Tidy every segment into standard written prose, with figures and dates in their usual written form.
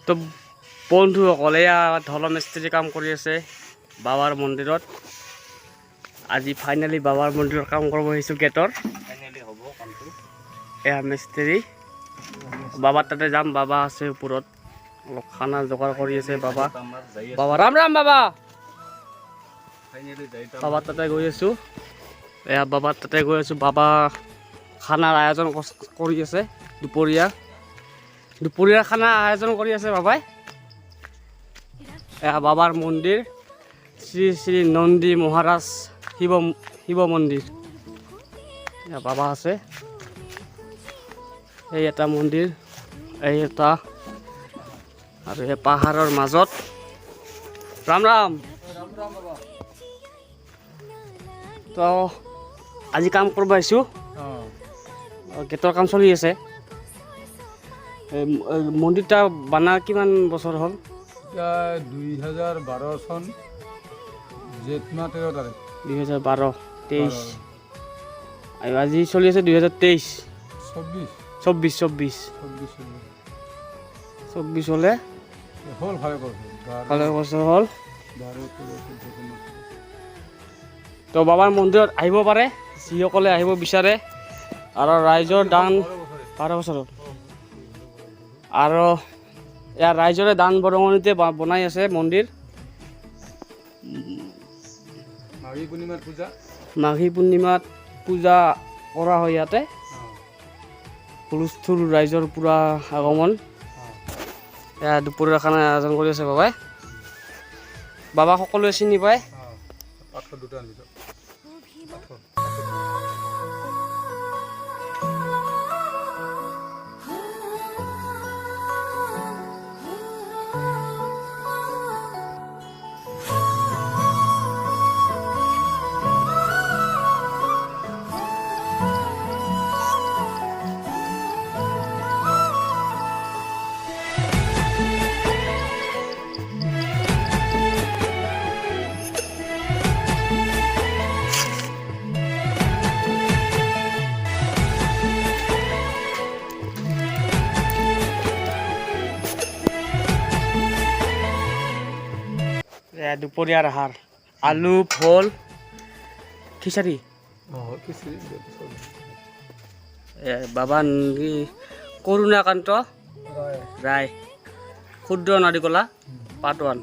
তো বন্ধুসকল, এয়া ধল মিস্ত্ৰী কাম কৰি আছে বাবাৰ মন্দিৰত। আজি ফাইনেলি বাবাৰ মন্দিৰৰ কাম কৰিব আহিছোঁ গেটৰ। ফাইনেলি হ'ব কামটো। এয়া মিস্ত্ৰী। বাবাৰ তাতে যাম, বাবা আছে ওপৰত, অলপ খানা যোগাৰ কৰি আছে বাবা। আমাৰ যাই। বাবা, ৰাম ৰাম বাবা। ফাইনেলি যাই পাম। বাবাৰ তাতে গৈ আছোঁ। এয়া বাবাৰ তাতে গৈ আছোঁ। বাবা খানাৰ আয়োজন কৰি আছে। দুপৰীয়া খানা আয়োজন কৰি আছে বাবাই। এয়া বাবাৰ মন্দিৰ, শ্ৰী শ্ৰী নন্দী মহাৰাজ শিৱ শিৱ মন্দিৰ। এয়া বাবা আছে। এই এটা মন্দিৰ, এই এটা আৰু এই পাহাৰৰ মাজত। ৰাম ৰাম। তো আজি কাম কৰিব আহিছোঁ। গেটৰ কাম চলি আছে। এই মন্দিৰটা বনা কিমান বছৰ হ'ল? এতিয়া 2012 চন জেঠ মাহ 13 তাৰিখ। 2012, 23 আৰু আজি চলি আছে 2023। 24। 24, 24। 24, 24। 24 হ'লে হ'ল ভালে বছৰ। ভালে বছৰ হ'ল। 12, 13, 14, 15। তো বাবাৰ মন্দিৰত আহিব পাৰে যিসকলে আহিব বিচাৰে আৰু ৰাইজৰ দান। 12 বছৰে। 12 বছৰত আৰু ইয়াৰ ৰাইজৰে দান বৰঙণিতে বনাই আছে মন্দিৰ। মাঘী পূৰ্ণিমাত পূজা। মাঘী পূৰ্ণিমাত পূজা কৰা হয় ইয়াতে। হুলস্থুল, ৰাইজৰ পূৰা আগমন। এয়া দুপৰীয়া খানা আয়োজন কৰি আছে বাবাই। বাবা সকলোৱে চিনি পায়। অঁ, পাথৰ দুটা আনিছোঁ, পাথৰ। এয়া দুপৰীয়াৰ আহাৰ, আলু ভোল খিচাৰি। অঁ, খিচিৰি। এ বাবা কৰুণাকান্ত ৰায়। ৰায়, ক্ষুদ্ৰ নাৰিকলা পাৰ্ট ওৱান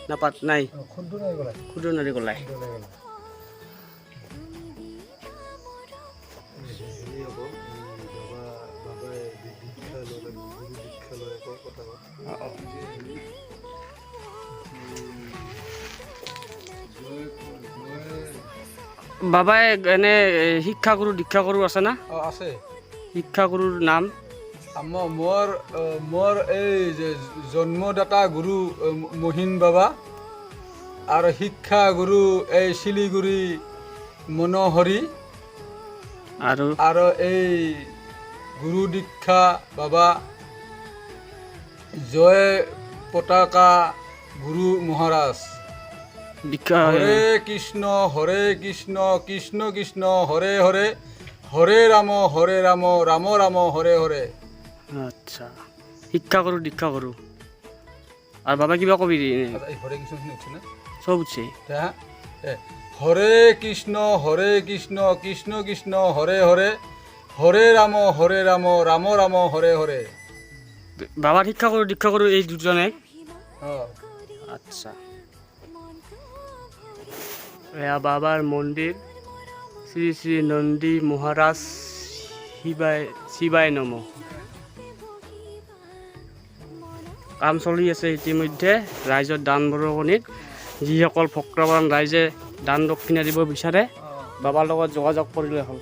না পাৰ্ট নাই? ক্ষুদ্ৰ নাৰিকলা। ক্ষুদ্ৰ নাৰিকলাই। ক্ষুদ্ৰ নাৰিকলা। হেৰি হ'ব, এই বাবাই দীক্ষা ল'লে, গুৰু দীক্ষা লয় আকৌ কথা কয়। যে হেৰি, জয় জয়। বাবাই এনে শিক্ষাগুৰু, দীক্ষাগুৰু আছে না? অঁ, আছে। শিক্ষাগুৰুৰ নাম? আমাৰ মোৰ এই যে জন্মদাতা গুৰু মহিন বাবা আৰু শিক্ষা গুৰু এই শিলিগুৰি মনোহৰি। আৰু? আৰু এই গুৰু দীক্ষা বাবা জয় পতাকা গুৰু মহাৰাজ। দীক্ষা। হৰে কৃষ্ণ হৰে কৃষ্ণ কৃষ্ণ কৃষ্ণ হৰে হৰে, হৰে ৰাম হৰে ৰাম ৰাম ৰাম হৰে হৰে। আচ্ছা, শিক্ষাগুৰু, দীক্ষাগুৰু আৰু বাবা কিবা কবি? আচ্ছা, এই হৰে কৃষ্ণখিনি উঠছে না? চব উঠছে। হা, এ হৰে কৃষ্ণ হৰে কৃষ্ণ কৃষ্ণ কৃষ্ণ হৰে হৰে, হৰে ৰাম হৰে ৰাম ৰাম ৰাম হৰে হৰে। বাবাৰ শিক্ষাগুৰু, দীক্ষাগুৰু এই দুজনে? অঁ। আচ্ছা, এয়া বাবাৰ মন্দিৰ, শ্ৰী শ্ৰী নন্দী মহাৰাজ শিৱাই শিৱাই নম। কাম চলি আছে ইতিমধ্যে ৰাইজৰ দান বৰঙণিত। যিসকল ভক্তপ্ৰাণ ৰাইজে দান দক্ষিণা দিব বিচাৰে, বাবাৰ লগত যোগাযোগ কৰিলে হ'ল।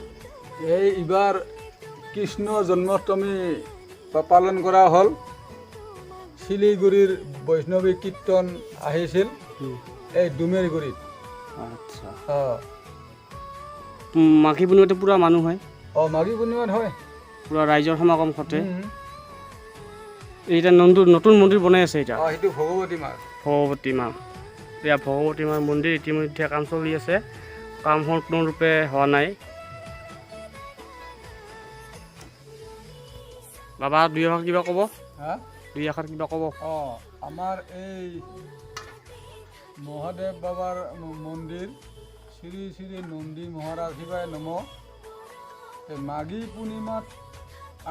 এই এইবাৰ কৃষ্ণ জন্মাষ্টমী পালন কৰা হ'ল। শিলিগুৰিৰ বৈষ্ণৱী কীৰ্তন আহিছিল এই ডুমেৰগুৰিত। অঁ। মাঘী পূৰ্ণিমাতে পূৰা মানুহ হয়? অঁ, মাঘী পূৰ্ণিমাত হয়। পূৰা ৰাইজৰ সমাগম ঘটে। এতিয়া নতুন মন্দিৰ বনাই আছে এতিয়া। অঁ, সেইটো ভগৱতী মাৰ। ভগৱতী মা, এয়া ভগৱতী মাৰ মন্দিৰ। ইতিমধ্যে কাম চলি আছে, কাম সম্পূৰ্ণৰূপে হোৱা নাই। বাবা, দুই এষাৰ কিবা ক'ব? হা? দুই এষাৰ কিবা ক'ব? অঁ, আমাৰ এই মহাদেৱ বাবাৰ মন্দিৰ, শ্ৰী শ্ৰী নন্দী মহাৰাজ শিৱায় নম। এই মাঘী পূৰ্ণিমাত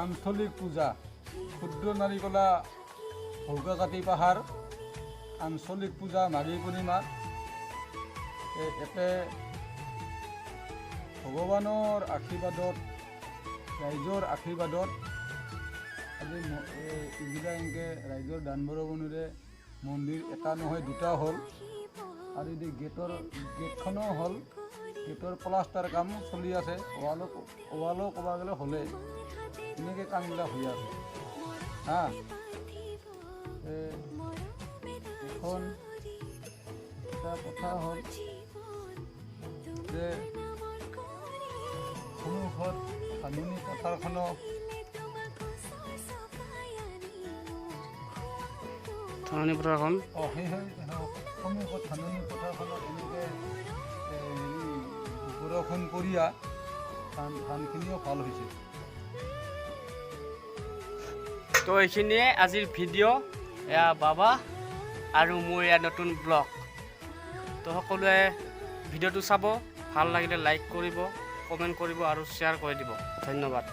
আঞ্চলিক পূজা, ক্ষুদ্ৰ নাৰিকলা ভৌকাকাটি পাহাৰ আঞ্চলিক পূজা মাঘী পূৰ্ণিমাত। এই ইয়াতে ভগৱানৰ আশীৰ্বাদত, ৰাইজৰ আশীৰ্বাদত আজি এই এইগিলা এনেকৈ ৰাইজৰ দান বৰঙণিৰে মন্দিৰ এটা নহয় দুটা হ'ল আৰু এই গেটখনো হ'ল। গেটৰ প্লাষ্টাৰ কাম চলি আছে, ৱালো ক'ব গ'লে হ'লে এনেকৈ কামবিলাক হৈ আছে। হা, এই এখন এটা কথা হ'ল যে সন্মুখত ধাননি পথাৰখনো ধাননি পথাৰখন। অঁ, সেই সন্মুখত ধাননি পথাৰখনত এনেকৈ হেৰি বৰষুণ পৰিয়া ধানখিনিও ভাল হৈছে। তো এইখিনিয়ে আজিৰ ভিডিঅ'। এয়া বাবা আৰু মোৰ এয়া নতুন ব্লগ। তো সকলোৱে ভিডিঅ'টো চাব, ভাল লাগিলে লাইক কৰিব, কমেণ্ট কৰিব আৰু শ্বেয়াৰ কৰি দিব। ধন্যবাদ।